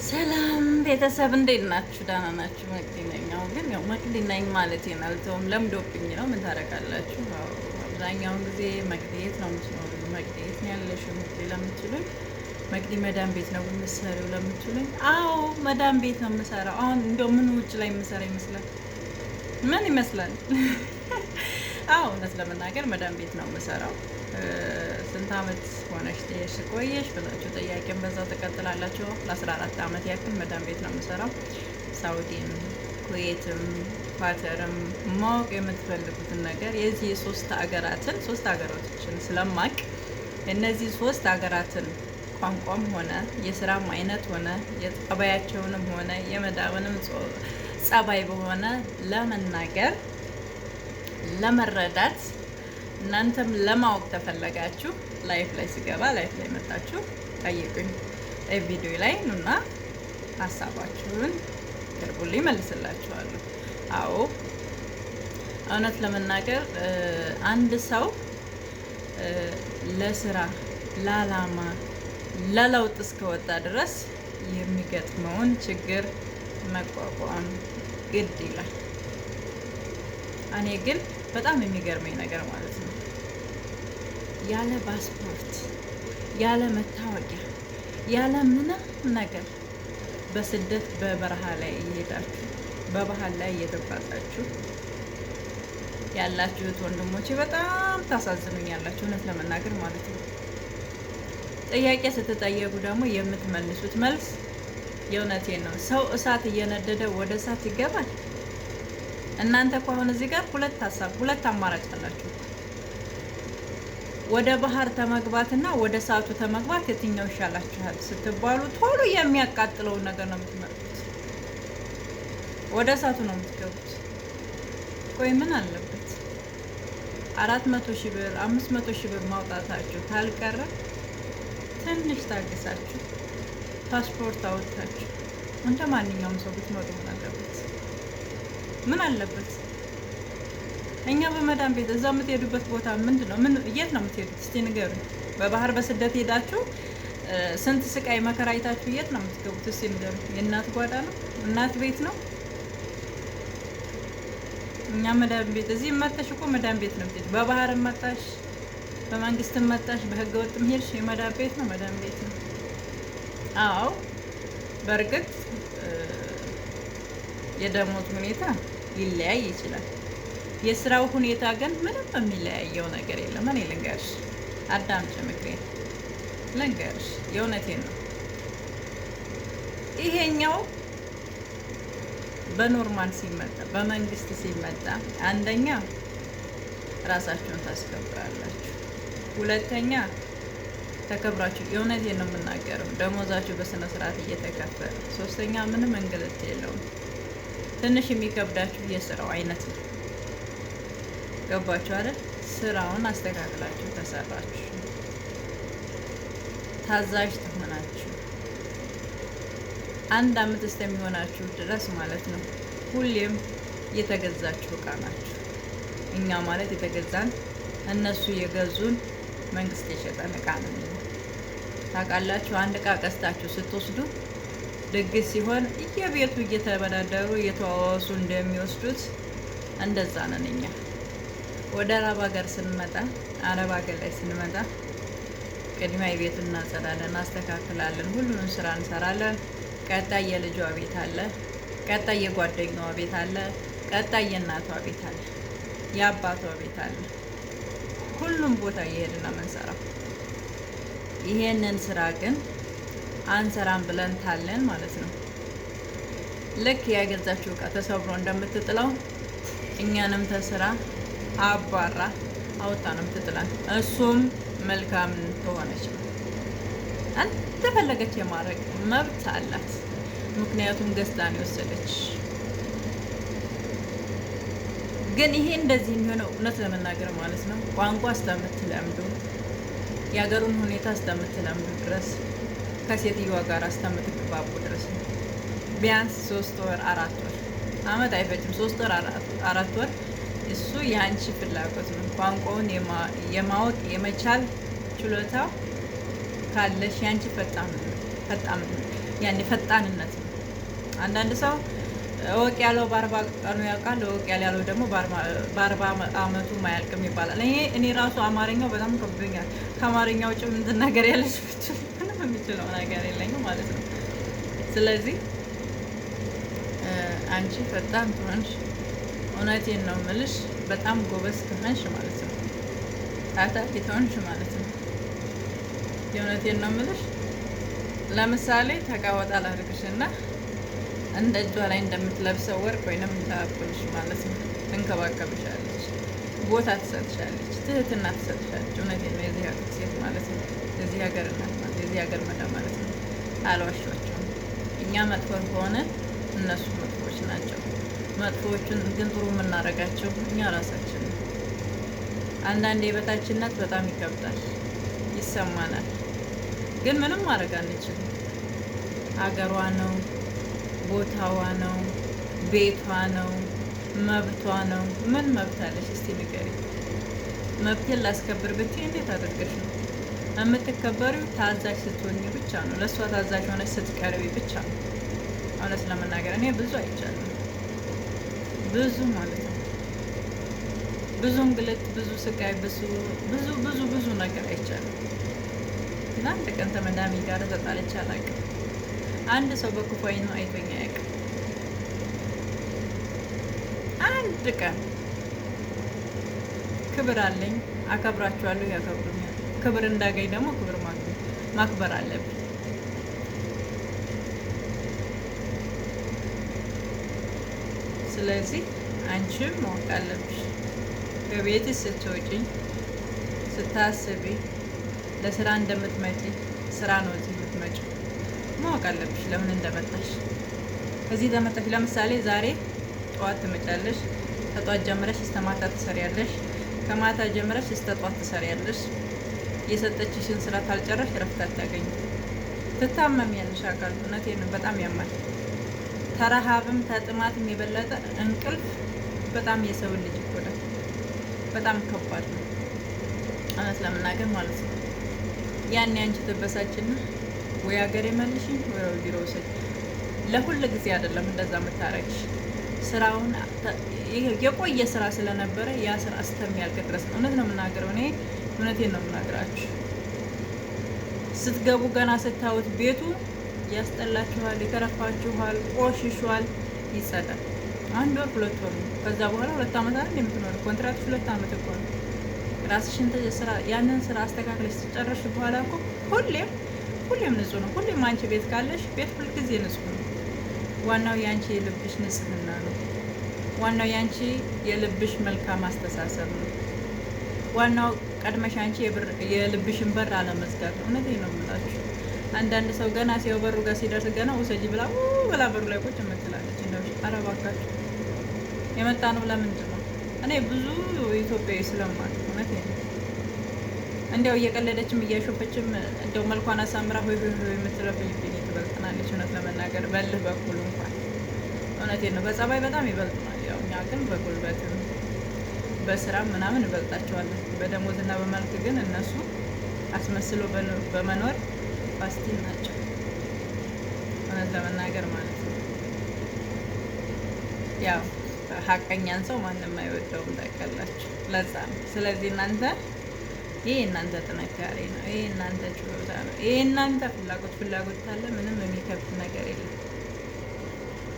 ሰላም ቤተሰብ እንዴት ናችሁ? ደህና ናችሁ? መቅዲ ነኝ። አሁን ግን ያው መቅዲ ነኝ ማለት አልተውም፣ ለምዶብኝ ነው። ምን ታደርጋላችሁ? አብዛኛውን ጊዜ መቅዲ የት ነው የምትኖሪው? መቅዲ የት ነው ያለሽው? መቅዲ ለምትሉኝ፣ መቅዲ መዳም ቤት ነው የምትሰሪው ለምትሉኝ፣ አዎ መዳም ቤት ነው የምሰራው። አሁን እንደው ምን ውጭ ላይ የምሰራ ይመስላል? ምን ይመስላል? አዎ እውነት ለመናገር መዳም ቤት ነው የምሰራው። ስንት አመት ሆነሽ ትሄሽ ቆየሽ ብላችሁ ጥያቄን በዛው ትቀጥላላችሁ። ለ14 አመት ያክል መዳም ቤት ነው የምሰራው። ሳውዲም፣ ኩዌትም፣ ኳተርም ማወቅ የምትፈልጉትን ነገር የዚህ የሶስት ሀገራትን ሶስት ሀገራቶችን ስለማቅ እነዚህ ሶስት ሀገራትን ቋንቋም ሆነ የስራም አይነት ሆነ የጸባያቸውንም ሆነ የመዳምንም ጸባይ በሆነ ለመናገር ለመረዳት እናንተም ለማወቅ ተፈለጋችሁ live ላይ ስገባ live ላይ መጣችሁ ጠይቁኝ። ቪዲዮ ላይ ኑና ሀሳባችሁን ቅርቡልኝ መልስላችኋለሁ። አዎ እውነት ለመናገር አንድ ሰው ለስራ ለአላማ ለለውጥ እስከወጣ ድረስ የሚገጥመውን ችግር መቋቋም ግድ ይላል። እኔ ግን በጣም የሚገርመኝ ነገር ማለት ነው ያለ ፓስፖርት፣ ያለ መታወቂያ፣ ያለ ምንም ነገር በስደት በበረሃ ላይ እየሄዳችሁ በባህል ላይ እየተጓዛችሁ ያላችሁት ወንድሞቼ በጣም ታሳዝኑኛላችሁ፣ እውነት ለመናገር ማለት ነው። ጥያቄ ስትጠየቁ ደግሞ የምትመልሱት መልስ የእውነቴን ነው። ሰው እሳት እየነደደ ወደ እሳት ይገባል። እናንተ እኮ አሁን እዚህ ጋር ሁለት ሀሳብ ሁለት አማራጭ አላችሁ። ወደ ባህር ተመግባትና ወደ እሳቱ ተመግባት የትኛው ይሻላችኋል ስትባሉ ቶሎ የሚያቃጥለውን ነገር ነው የምትመርጡት። ወደ እሳቱ ነው የምትገቡት። ቆይ ምን አለበት 400,000 ብር 500,000 ብር ማውጣታችሁ ታልቀረ ትንሽ ታግሳችሁ ፓስፖርት አውጥታችሁ እንደ ማንኛውም ሰው ብትመጡ ምን አለበት? ምን አለበት? እኛ በመዳም ቤት እዛ የምትሄዱበት ቦታ ምንድን ነው? ምን የት ነው የምትሄዱት? እስቲ ንገሩኝ። በባህር በስደት ሄዳችሁ ስንት ስቃይ መከራ አይታችሁ የት ነው የምትገቡት? እስቲ ንገሩኝ። የእናት ጓዳ ነው? እናት ቤት ነው? እኛ መዳም ቤት እዚህ መጣሽ እኮ መዳም ቤት ነው የምትሄጂው። በባህር መጣሽ፣ በመንግስትም መጣሽ፣ በህገ ወጥም ሄድሽ የመዳም ቤት ነው፣ መዳም ቤት ነው። አዎ በእርግጥ የደሞዝ ሁኔታ ሊለያይ ይችላል። የስራው ሁኔታ ግን ምንም የሚለያየው ነገር የለም። እኔ ልንገርሽ፣ አዳምጪ ምክሬን ልንገርሽ፣ የእውነቴን ነው። ይሄኛው በ normal ሲመጣ በመንግስት ሲመጣ አንደኛ ራሳችሁን ታስከብራላችሁ፣ ሁለተኛ ተከብራችሁ፣ የእውነቴን ነው የምናገረው፣ ደሞዛችሁ በስነ ስርዓት እየተከፈለ፣ ሶስተኛ ምንም እንግልት የለውም። ትንሽ የሚከብዳችሁ የስራው አይነት ነው። ገባችሁ አይደል? ስራውን አስተካክላችሁ ተሰራችሁ፣ ታዛዥ ትሆናችሁ አንድ አመት እስከሚሆናችሁ ድረስ ማለት ነው። ሁሌም የተገዛችሁ እቃ ናችሁ። እኛ ማለት የተገዛን እነሱ የገዙን መንግስት የሸጠን እቃ ነው። ታውቃላችሁ፣ አንድ እቃ ገዝታችሁ ስትወስዱ ድግስ ሲሆን እየቤቱ እየተበዳደሩ እየተዋወሱ እንደሚወስዱት እንደዛ ነን እኛ። ወደ አረብ ሀገር ስንመጣ አረብ ሀገር ላይ ስንመጣ ቅድሚያ የቤቱን እናጸዳለን፣ እናስተካክላለን፣ ሁሉንም ስራ እንሰራለን። ቀጣይ የልጇ ቤት አለ፣ ቀጣይ የጓደኛዋ ቤት አለ፣ ቀጣይ የእናቷ ቤት አለ፣ የአባቷ ቤት አለ። ሁሉም ቦታ እየሄድን ነው የምንሰራው። ይሄንን ስራ ግን አንሰራም ብለን ታለን ማለት ነው። ልክ ያገዛችው እቃ ተሰብሮ እንደምትጥለው እኛንም ተስራ አባራ አውጣ ነው የምትጥለን። እሱም መልካም ከሆነች ነው እንደፈለገች የማድረግ መብት አላት። ምክንያቱም ገዝታ ነው የወሰደች። ግን ይሄ እንደዚህ የሚሆነው እውነት ለመናገር ማለት ነው ቋንቋ እስከምትለምዱ የሀገሩን ሁኔታ እስከምትለምዱ ድረስ ከሴትዮዋ ጋር እስከምትግባቡ ድረስ ነው። ቢያንስ 3 ወር 4 ወር፣ አመት አይፈጅም። 3 ወር 4 ወር እሱ የአንቺ ፍላጎት ነው። ቋንቋውን የማወቅ የመቻል ችሎታው ካለሽ የአንቺ ፈጣን ያኔ ፈጣንነት ነው። አንዳንድ ሰው እወቅ ያለው በ40 ቀኑ ያውቃል፣ እወቅ ያለው ደግሞ በ40 አመቱ ማያልቅም ይባላል። እኔ ራሱ አማርኛው በጣም ከብዶኛል። ከአማርኛ ውጭ ምን ትናገር ያለች ብችል ምንም የሚችለው ነገር የለኝም ማለት ነው። ስለዚህ አንቺ ፈጣን ትሆንሽ፣ እውነቴን ነው የምልሽ፣ በጣም ጎበዝ ከሆንሽ ማለት ነው፣ ታታሪ ትሆንሽ ማለት ነው። የእውነቴን ነው የምልሽ። ለምሳሌ ተቃወጣ ላድርግሽ እና እንደ እጇ ላይ እንደምትለብሰው ወርቅ ወይንም እንዳብልሽ ማለት ነው። ትንከባከብሻለች፣ ቦታ ትሰጥሻለች፣ ትህትና ትሰጥሻለች። እውነቴን ነው። የዚህ ሀገር ሴት ማለት ነው፣ የዚህ ሀገር እናት ማለት፣ የዚህ ሀገር መዳ ማለት ነው። አልዋሿቸውም። እኛ መጥፎ ከሆነ እነሱ መጥፎዎች ናቸው። መጥፎዎቹን ግን ጥሩ የምናደርጋቸው እኛ ራሳችን ነው። አንዳንዴ የበታችነት በጣም ይከብዳል፣ ይሰማናል። ግን ምንም ማድረግ አንችልም። አገሯ ነው፣ ቦታዋ ነው፣ ቤቷ ነው፣ መብቷ ነው። ምን መብት አለሽ እስቲ ንገሪ። መብቴን ላስከብር ብትይ እንዴት አድርገሽ ነው የምትከበሪው? ታዛዥ ስትሆኝ ብቻ ነው። ለእሷ ታዛዥ ሆነሽ ስትቀርቢ ብቻ ነው። እውነት ለመናገር እኔ ብዙ አይቻልም፣ ብዙ ማለት ነው። ብዙ እንግልት፣ ብዙ ስቃይ፣ ብዙ ብዙ ብዙ ብዙ ነገር አይቻልም። እና አንድ ቀን ተመዳሚ ጋር ተጣልቼ አላውቅም። አንድ ሰው በክፉ ዓይኑ አይቶኝ አያውቅም። አንድ ቀን። ክብር አለኝ፣ አከብራችኋለሁ፣ ያከብሩኛል። ክብር እንዳገኝ ደግሞ ክብር ማክበር አለብኝ። ስለዚህ አንቺም ማወቅ አለብሽ፣ ከቤትሽ ስትወጪ ስታስቢ ለስራ እንደምትመጪ፣ ስራ ነው እዚህ የምትመጪው፣ ማወቅ አለብሽ ለምን እንደመጣሽ። እዚህ ለመጣሽ ለምሳሌ ዛሬ ጠዋት ትመጫለሽ። ከጠዋት ጀምረሽ እስከ ማታ ትሰሪያለሽ። ከማታ ጀምረሽ እስከ ጠዋት ትሰሪያለሽ። የሰጠችሽን ስራ ታልጨረሽ እረፍት አታገኝም። ትታመሚያለሽ። አካል እውነቴን ነው፣ በጣም ያማል። ተረሃብም ተጥማትም የበለጠ እንቅልፍ በጣም የሰውን ልጅ ይጎዳል። በጣም ከባድ ነው፣ እውነት ለመናገር ማለት ነው። ያኔ አንቺ ትበሳጭና ወይ ሀገር የመልሽኝ ወይ ቢሮ ውሰጅ። ለሁል ጊዜ አይደለም እንደዛ የምታረግሽ፣ ስራውን የቆየ ስራ ስለነበረ ያ ስራ እስከሚያልቅ ድረስ ነው። እውነት ነው የምናገረው፣ እኔ እውነቴን ነው የምናገራችሁ። ስትገቡ ገና ስታዩት ቤቱ ያስጠላችኋል፣ ይከረፋችኋል፣ ቆሽሿል፣ ይጸዳል። አንድ ወር 2 ወር ነው። ከዛ በኋላ 2 አመት አይደል የምትኖሪው? ኮንትራትሽ 2 አመት እኮ ነው። ራስሽን ስራ ያንን ስራ አስተካክለሽ ስትጨርሽ በኋላ እኮ ሁሌም ሁሌም ንጹህ ነው። ሁሌም አንቺ ቤት ካለሽ ቤት ሁልጊዜ ንጹህ ነው። ዋናው የአንቺ የልብሽ ንጽህና ነው። ዋናው የአንቺ የልብሽ መልካም አስተሳሰብ ነው። ዋናው ቀድመሽ አንቺ የልብሽን በር አለመዝጋት ነው። እውነቴን ነው የምላችሁ። አንዳንድ ሰው ገና ሲያው በሩ ጋር ሲደርስ ገና ውሰጂ ብላ ብላ በሩ ላይ ቁጭ የምትላለች። እንደው ኧረ እባካችሁ የመጣ ነው ለምንድን ነው? እኔ ብዙ ኢትዮጵያዊ ስለማውቅ እውነቴን ነው። እንዲያው እየቀለደችም እያሾፈችም እንደው መልኳን አሳምራ ሆይ ሆይ ሆይ የምትለው ፊሊፒኒ ትበልጥናለች። እውነት ለመናገር በልህ በኩል እንኳን እውነቴን ነው፣ በጸባይ በጣም ይበልጡናል። ያው እኛ ግን በጉልበትም በስራም ምናምን እንበልጣቸዋለን። በደሞዝና በመልክ ግን እነሱ አስመስሎ በመኖር ፓስቲል ናቸው። እውነት ለመናገር ማለት ነው። ያው ሀቀኛን ሰው ማንም አይወደውም ታውቃላችሁ። ለዛ ነው። ስለዚህ እናንተ ይሄ እናንተ ጥንካሬ ነው። ይሄ እናንተ ችሎታ ነው። ይሄ እናንተ ፍላጎት ካለ ምንም የሚከብድ